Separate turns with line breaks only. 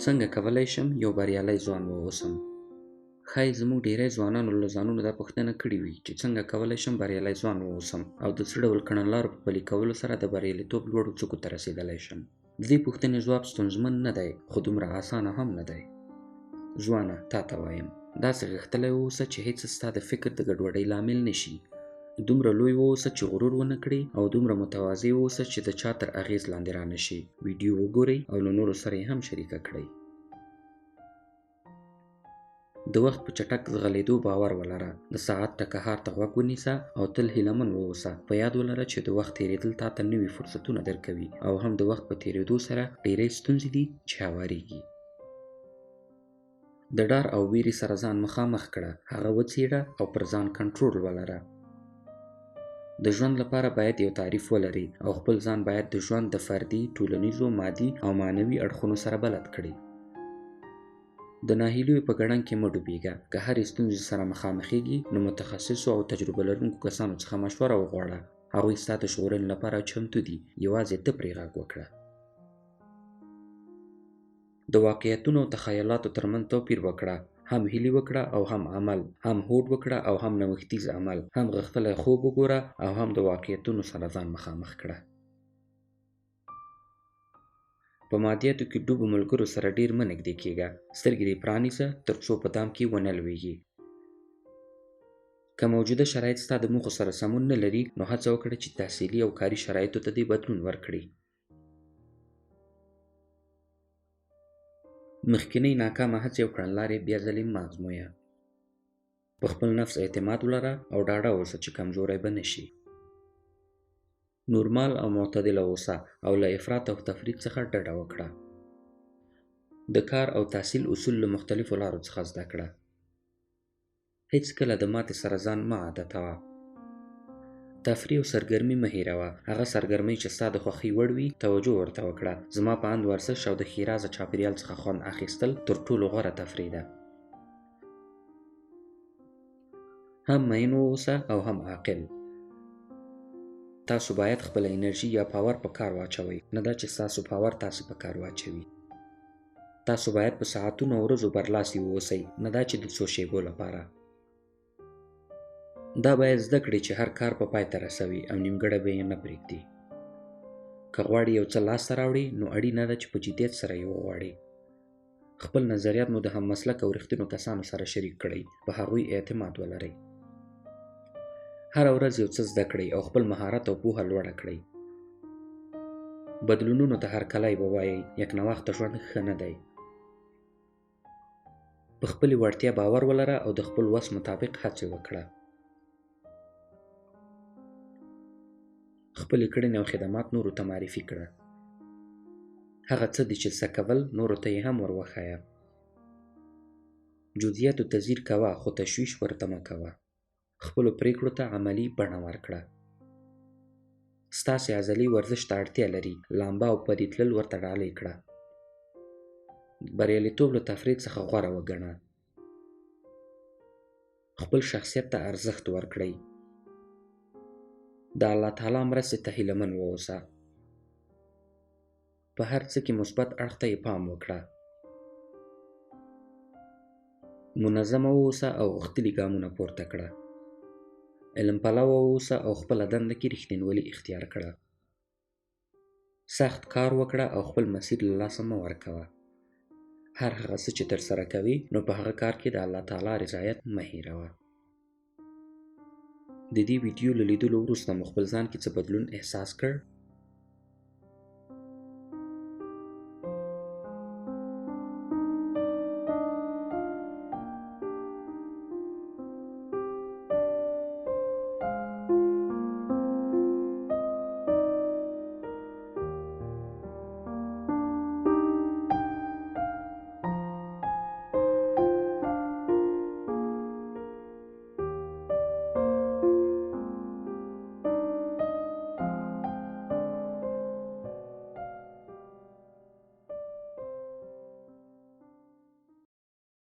څنګه کولای شم یو بریالی ځوان واوسم؟ ښایي زموږ ډیری ځوانانو له ځانونو دا پوښتنه کړې وي چې څنګه کولای شم بریالی ځوان واوسم او د څه ډول کړنلارو په پلي کولو سره د بریالیتوب لوړو څوکو ته رسېدلی شم. د دې پوښتنې ځواب ستونزمن نه دی، خو دومره اسانه هم نه دی. ځوانه، تا ته وایم، داسې غښتلی واوسه چې هیڅ ستا د فکر د ګډوډۍ لامل نه شي. دومره لوی واوسه چې غرور ونه کړې او دومره متواضع واوسه چې د چا تر اغیز لاندې رانه شي. ویډیو وګورئ او له نورو سره یې هم شریکه کړئ. د وخت په چټک ځغلېدو باور ولره، د ساعت ټکهار ته غوږ ونیسه او تل هیله من واوسه. په یاد ولره چې د وخت تېرېدل تا ته نوي فرصتونه درکوي او هم د وخت په تېرېدو سره ډیری ستونزې دي چې هوارېږي. د ډار او ویرې سره ځان مخامخ کړه، هغه وڅېړه او پر ځان کنټرول ولره. د ژوند لپاره باید یو تعریف ولري او خپل ځان باید د ژوند د فردي، ټولنیزو، مادي او معنوي اړخونو سره بلد کړي. د ناهیلیو په ګړنګ کې مه ډوبېږه. که هرې ستونزې سره مخامخېږي نو متخصصو او تجربه لرونکو کسانو څخه مشوره وغواړه. هغوی ستا د ژغورنې لپاره چمتو دي، یوازې ته پرې غږ وکړه. د واقعیتونو او تخیلاتو ترمنځ توپیر وکړه. هم هیلې وکړه او هم عمل، هم هوډ وکړه او هم نوښتیز عمل، هم غښتلی خوب وګوره او هم د واقعیتونو سره ځان مخامخ کړه. په مادیاتو کې ډوبو ملګرو سره ډیر مه نږدې کېږه. سترګې دې پرانیزه تر څو په دام کې ونه لویږي. که موجوده شرایط ستا د موخو سره سمون نه لري نو هڅه وکړه چې تحصیلي او کاري شرایطو ته دې بدلون ورکړي. مخکینۍ ناکامه هڅې او کړنلارې بیا ځلې مه ازمویه. په خپل نفس اعتماد ولره او ډاډه اوسه چې کمزوری به نه شي. نورمال او معتدله اوسه او له افراط او تفریط څخه ډډه وکړه. د کار او تحصیل اصول له مختلفو لارو څخه زده کړه. هیڅکله د ماتې سره ځان مه عادتوه. تفریح او سرګرمي مه هېروه. هغه سرګرمۍ چې ستا د خوښۍ وړ وي توجه ورته وکړه. زما په اند ورزش او د ښېرازه چاپېریال څخه خوند اخیستل تر ټولو غوره تفریح ده. هم مین واوسه او هم عاقل. تاسو باید خپله انرژي یا power په کار واچوئ، نه دا چې ستاسو power تاسو په کار واچوي. تاسو باید په ساعتونو او ورځو برلاسي واوسئ، نه دا چې د څو شېبو لپاره. دا باید زده کړئ چې هر کار په پای ته رسوي او نیمګړی به یې نه پرېږدي. که غواړي یو څه لاسته راوړي نو اړینه ده چې په جدیت سره یې وغواړي. خپل نظریات مو د هممسلک او رښتینو کسانو سره شریک کړئ، په هغوی اعتماد ولرئ. هره ورځ یو څه زده کړئ او خپل مهارت او پوهه لوړه کړئ. بدلونونو ته هرکلی ووایئ، یکنواخته ژوند ښه نه دی. په خپلې وړتیا باور ولره او د خپل وس مطابق هڅې وکړه. خپلې کړنې او خدمات نورو ته معرفي کړه. هغه څه دي چې زده کول نورو ته یې هم ور وښیه. جزئیاتو ته ځیر کوه خو تشویش ورته مه کوه. خپلو پرېکړو ته عملي بڼه ورکړه. ستاسې عضلې ورزش ته اړتیا لري، لامبا او پلي تلل ورته ډالۍ کړه. بریالیتوب له تفریح څخه غوره وګڼه. خپل شخصیت ته ارزښت ورکړئ. د الله تعالی مرستې ته هیله من واوسه. په هر څه کې مثبت اړخ ته یې پام وکړه. منظمه واوسه او غښتلي ګامونه پورته کړه. علم پلوه واوسه او خپله دنده کې رښتینولي اختیار کړه. سخت کار وکړه او خپل مسیر له لاسه مه ورکوه. هر هغه څه چې ترسره کوي نو په هغه کار کې د الله تعالی رضایت مه هېروه. د دې ویډیو له لیدلو وروسته مو خپل ځان کې څه بدلون احساس کړ؟